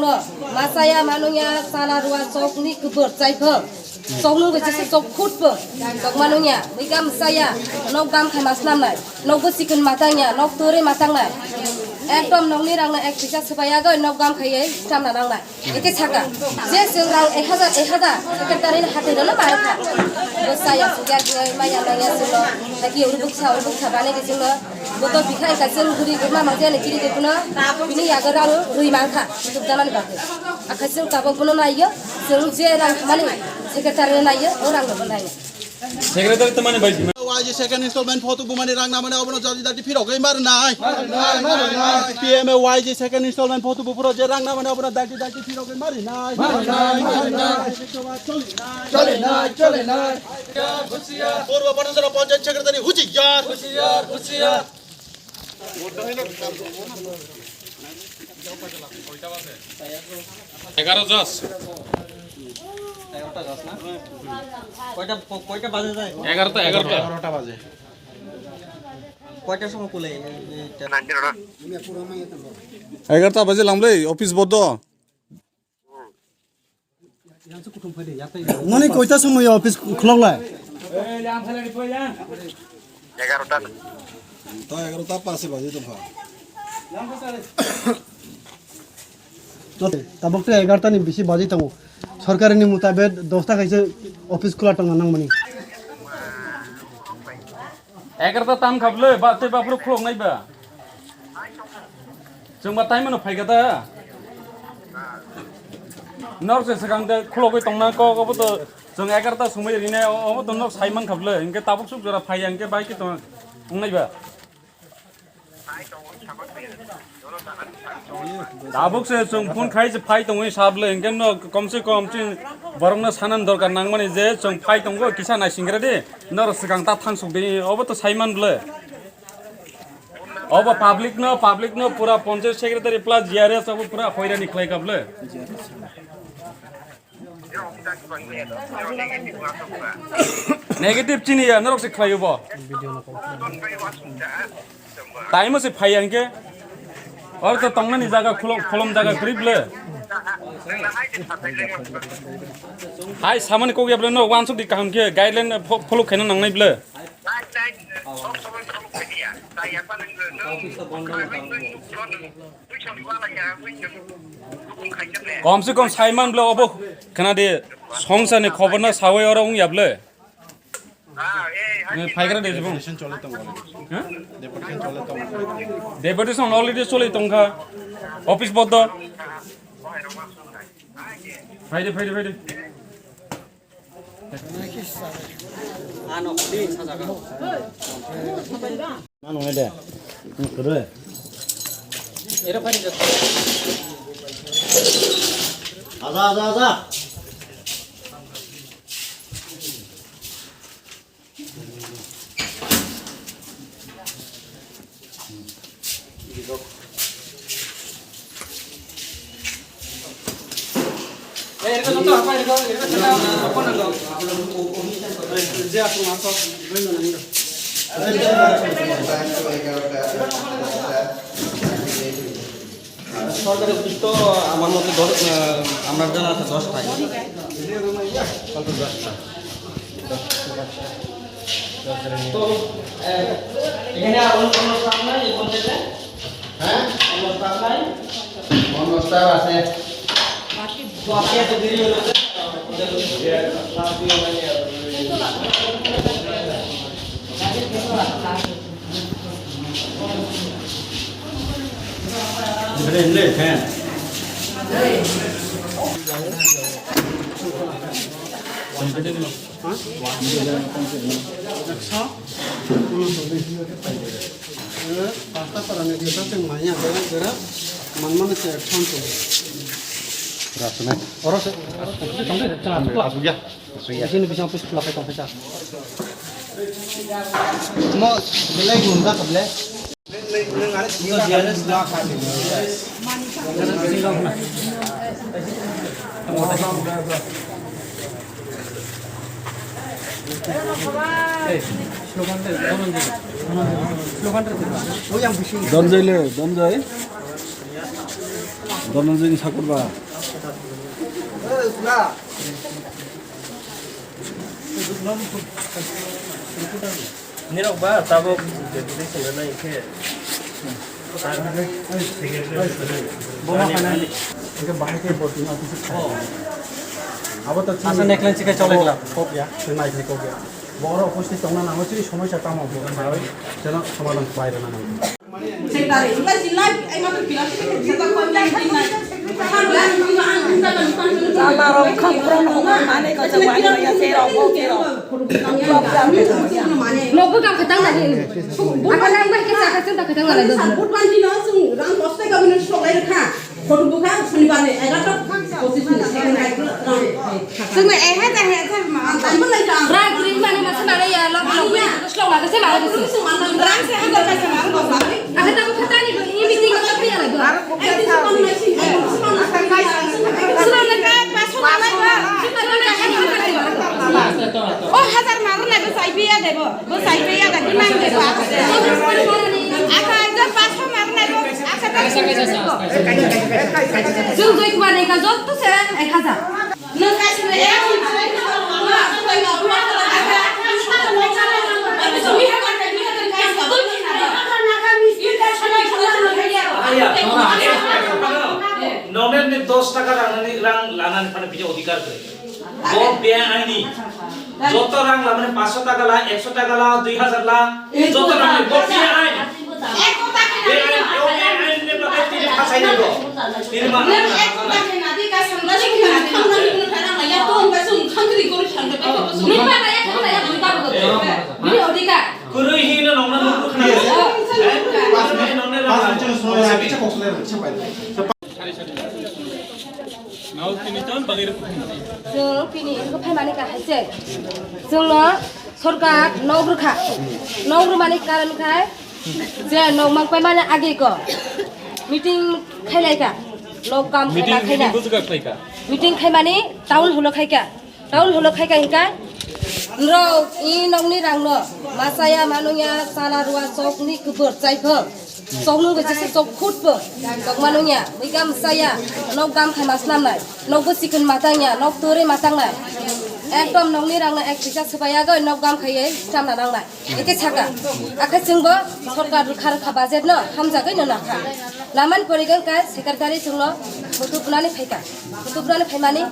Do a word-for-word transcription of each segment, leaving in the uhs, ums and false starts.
No, masaya manungya sala rua chokni kubur chaikho. Choknung gwe jese chok khutbo. Chok manungya, bigam saya, nok gam khai masnam nai. Nok bo sikun matangya, nok tore matang nai. Ekdom nokni rang na ek pisa subaya goi nok gam khai ei tam na nang nai. Eke saka, je sing rang ek hajar, ek hajar, secretary ni hati dona bai kha. Bo saya sugya goi maya maya silo. Lagi uru buksa, uru buksa bane ke silo. Boto bikha eka chwng guri guma mangje ani chiri de kuno bini yago rang rwi mangkha YouTube janani bagwi. Akha chwng tabok bono naiyo, chwng je rang mani secretary naiyo, o rang no bo naiyo. Secretary to mani bai. Y G second installment photo bumani rang namani obono jati jati phirogwi mar nai. P M A Y G second installment photo bupuro je rang namani obono dati dati phirogwi mar nai. Chole nai, chole nai. Purbo Panasara Panchayat Secretary huchiyar. এগারো দশ। এগারোটা দশ না? কয়টা, ক-, কয়টা বাজে যায়? এগারোটা, এগারোটা। এগারোটা বাজে। কয়টার সময় খুলে এই, এইটা? এগারোটা বাজে লামলে, অফিস বন্ধ। Noni koita somoi office khulok lai? এগারোটা। To এগারোটা পাঁচে বাজে তো ভাই। To tabok to এগারোটা ni bisi baji tongo. Sorkari ni mutabek dosta khaise office khula tongna nangmani. এগারোটা tam khabloi, ba, tei baphuru khulok nai ba. Chwng ba time no phaikha da. Nor se swkang de khulogwi tongna kok, obo to chwng এগারোটা somoi rinai, obo to nok sai man khabloi. Hinkhe tabuk suk jora phaiya hinkhe bai khe tong, wngnai ba. Tabuk se chwng phone khai se phai tongwi sabloi, hinkhe no kom se kom chini borokno sanan dorkar nangmani je chwng phai tongo kisa naisingre di, nor swkang ta thangsuk di, obo to saiman bwle. Obo public no, public no pura panchayat secretary plus G R S obo pura hoirani khlai kha bwle. Negative chini ya, norok se khlai bo. Time se phai ya hinkhe. Or to tongnani jaga khulom, khulom jaga kwrwi bwle. Hai samani kok ya bwle, no wansuk di kaham khe guideline fo-, follow khaina nangnai bwle. Kom se kom saiman bwle obo khna de songsani khobor no sawi oro wng ya bwle. Phaigra de jibung. Deputation chole tongo. Ha? Deputation chole tongo. Deputation already chole tongkha. Office bodo. Phaide, phaide, phaide. Ano, di sajaga. Mano ngede. Kere. Era pani jat. Aja, aja, aja. সরকারি অফিস তো আমার মতে দশ, আহ, আমরা জানা আছে দশটায়। কাল তো দশটা। তো, আহ, এখানে আর অন্য কোনো স্টাফ নাই এই পঞ্চায়েতে? হ্যাঁ? অন্য স্টাফ নাই? অন্য স্টাফ আছে। তো আজকে এত দেরি হলো যে? Pastaparani jesa se manya gera gera manmani se ekson to. Oro se, oro se tongde, tongde, tongde. Asugya. Asugya. Sini bisa office khula kai tongkha. Mo belai gunda kable. Donjai le, donjai. Dhananjay ni support ba. Nirok ba tabuk deputation rwna hinkhe. Bo ma khainai. Hinkhe bahai khe bo tini office kha. Abo to asa next line chikha chole gla. Kok ya, se nai se kok ya. Bo oro office tongnani nango chini somosya tamo bo khawi. Jeno somadhan khlai rwna nango. Nokbo gam khatang lagi. Apa nang bai kisa khatang lagi. Photo bukha sonibar ni egarta pochis ni second right. Chwngno eha ta he ta ma. Ang tangbo lai ta. Rang green mane masa mane ya lok lok bini slok lage se mane se. Rang se hajar kaisa mane lok lage. Asa ta ko khatani bo ini meeting ko tapi ya lagi. Sura na ka paso mane ba. Oh hajar mane na ko sai biya debo. Bo sai pe ya da, di mang de ba. Aka ja paso mar na do, aka ta. Jung joi kuwa ne ka jot to se ek hajar. Nung ka se ek. Nomen ni dos taka rang, rang lanani phano bini odhikar kwrwi. Bo beaini. Joto rang la, mane paanch sho taka la, ekso taka la, dui hajar la, joto rang ni bo beaini. Beaini, bo beaini ni bagwi tini phasai ni bo. Tini ma. Kwrwi hino nongna nukhu khna. Eh? Nongna rang. Chwng tini wngkha phaimani kahai se. Chwngno sorkar nok rwkha. Nok rwmani karon khai je nok mang paimani age ko meeting khailaika. Nok kam khai ma khaina. Meeting khaimani town hall o khaika. Town hall o khaika hinkha. Norok i nokni rangno masaya manungya sana rua chokni kubur chaiphang. Choknung bai jesa chok khutbo. Chok manungya muiga masaya. Nok gam khai masnamnai. Nokbo chikon matangya, nok tore matangnai. Ekdom nokni rangno ek pisa swbaiya goi nok gam khaiye chamna nangnai. Eke saka. Akhai chwngbo sorkar rwkha rwkha budget no hamjagwi no nakha. Namani porigan kai secretary chwngno photo bunani phaika. Photo bunani phaimani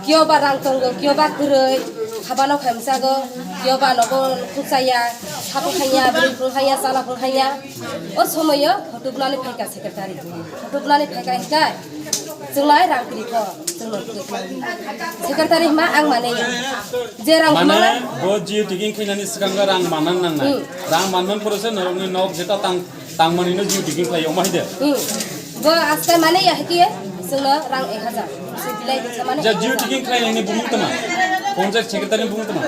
kiyoba rang tongo, kiyoba kwrwi, habano khaimsago, kiyoba nogo khukchaya, sapo khaiya, bwrwi phung khaiya, chana phung khaiya. O somoyo photo bunani phaika secretary. Photo bunani phaika hinkhe chwng lai rang kwrwi kho, chwng no kwrwi kho. Secretary hima ang mane ya. Je rang mane hima bo jio tiking khainani swkango rang manang nangnai. Hmm. Rang manman porose norokni nok jeta tang, tangmani no jio tiking khlai omo haide. Hmm. Bo aste mane ya hikiye chwngno rang ek hajar. Se bilai dikha mane. Ja jio tiking khlainani bumung tama. Panchayat secretary bumung tama.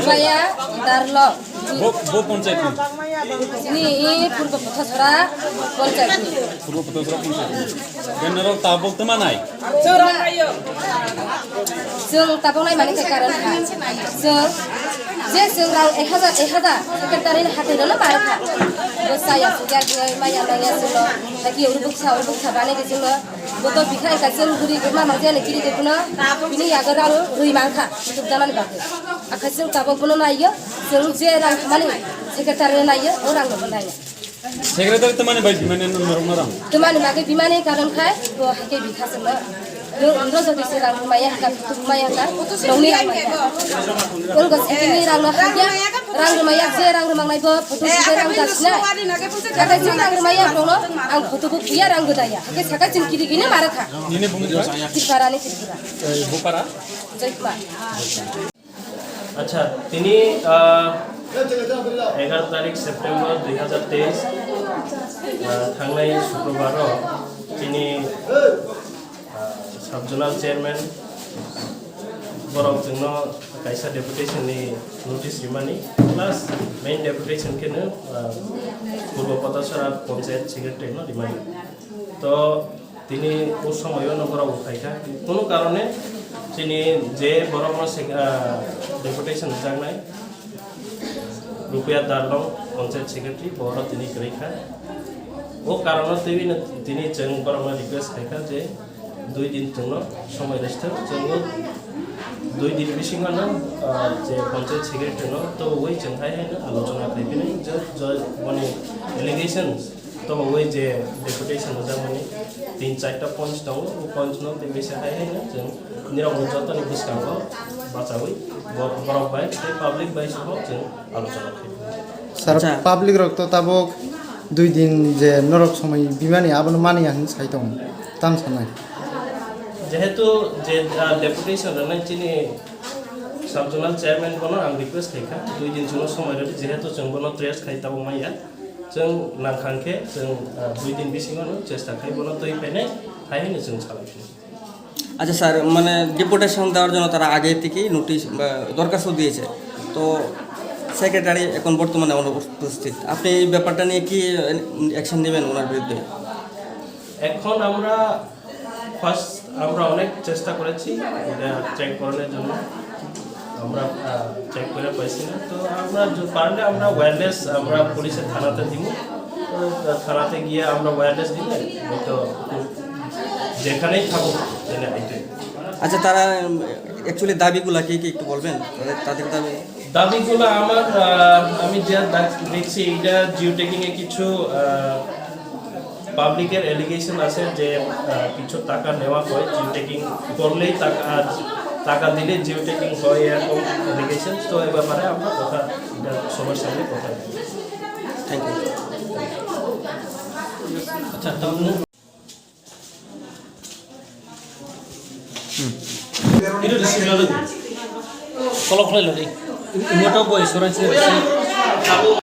Baya darlo. Bo, bo panchayat ni. Ni i Purbo Pothasora panchayat ni. Purbo Pothasora panchayat ni. General tabok tama nai. Chwng tabok nai mani khe karon kha. Chwng je chwng rang ek hajar, ek hajar, secretary ni hatai rwno mari kha. Bo saya suja gwi maya maya chwngno. Haki uru buksa, uru buksa bani de chwngno. Bo to bikha eka chwng guri guma mangja ni kiri de kuno. Bini yago rang rwi mang kha. Tuk damani bagwi. Akhai chwng tabok bono naiyo. Chwng je rang mani secretary naiyo, o rang no bo naiyo. Secretary tamani bai bimani norok norok. Tamani bagwi bimani karon khai bo haikhe bikha songno. Nung umdo jodi se rang maya haka, tuk maya haka, nongni rang maya. Ung go secretary rang no hakya, rang maya je rang mangnai bo photo se rang dasna. Haka je rang maya bono ang photo bo puya rang godaya. Hake saka jin kiri gine marakha. Nini bumung ba? Tripura ni Tripura. Eh, Bupara? Joykumar. Acha, tini, ah, egaroh tarik September dui hazar teis, ah, thangnai Sukrobar o tini, ah, sub-zonal chairman borok chwngno kaisa deputation ni notice rimani, plus main deputation khe no, ah, Purbo Potasora Panchayat Secretary no rimani. To, tini o somoyo no borok bo phaikha. Kunu karone chini je borok no sek-, ah, deputation rijaknai, Rupiya Darlong, Panchayat Secretary, bo oro tini kwrwi kha. O karono twiwi no tini chwng borokno request khaikha je dui din chwngno somoi rwsthwng, chwngno dui din bisingo no, ah, je panchayat secretary no tobogwi chwng hai hai no alochona khaiphinai je, je boni allegations tobogwi je deputation rwjakmani tin charta points tongo, o points no tei bisa hai hai no chwng nirokni jotoni bwskango bachawi bo-, borok bai tei public bai sobo chwng alochona khaiphinai. Sir, Acha. Public rok to tabuk dui din je norok somoi bimani abono mani ang sai tong tam sanai. Jehetu je, ah, deputation rwnai chini sub zonal chairman bono ang request khaikha, dui din chwngno somoi rwdi, jehetu chwng bono trace khai tabuk maya, chwng nangkhang khe chwng, ah, dui din bisingo no chesta khai bono twi phainai hai hwnwi chwng salai phino. আচ্ছা স্যার, মানে ডেপুটেশন দেওয়ার জন্য তারা আগে থেকেই নোটিশ বা দরখাস্ত দিয়েছে, তো সেক্রেটারি এখন বর্তমানে অনুপস্থিত। আপনি এই ব্যাপারটা নিয়ে কি অ্যাকশন নেবেন ওনার বিরুদ্ধে? এখন আমরা ফার্স্ট আমরা অনেক চেষ্টা করেছি এটা চেক করানোর জন্য। আমরা চেক করে পাইছি না, তো আমরা য- পারলে আমরা ওয়্যারলেস আমরা পুলিশের থানাতে দিব। তো থানাতে গিয়ে আমরা ওয়্যারলেস দিলে হয়তো যেখানেই থাকুক, তাহলে এটাই। আচ্ছা, তারা অ্যাকচুয়ালি দাবিগুলা কি কি একটু বলবেন, তাদের, তাদের দাবি? দাবিগুলো আমার, আহ, আমি যা দা- দেখছি, এটা জিওটেকিং এ কিছু, আহ, পাবলিকের অ্যালিগেশন আছে যে, আহ, কিছু টাকা নেওয়া হয়, জিওটেকিং করলেই টাকা, টাকা দিলে জিওটেকিং হয়, এরকম অ্যালিগেশন। তো এ ব্যাপারে আমরা কথা, এটা সবার সামনে কথা বলবো। Thank you. আচ্ছা, তাহলে Kolok khlai lodi. Imoto bo insurance ni.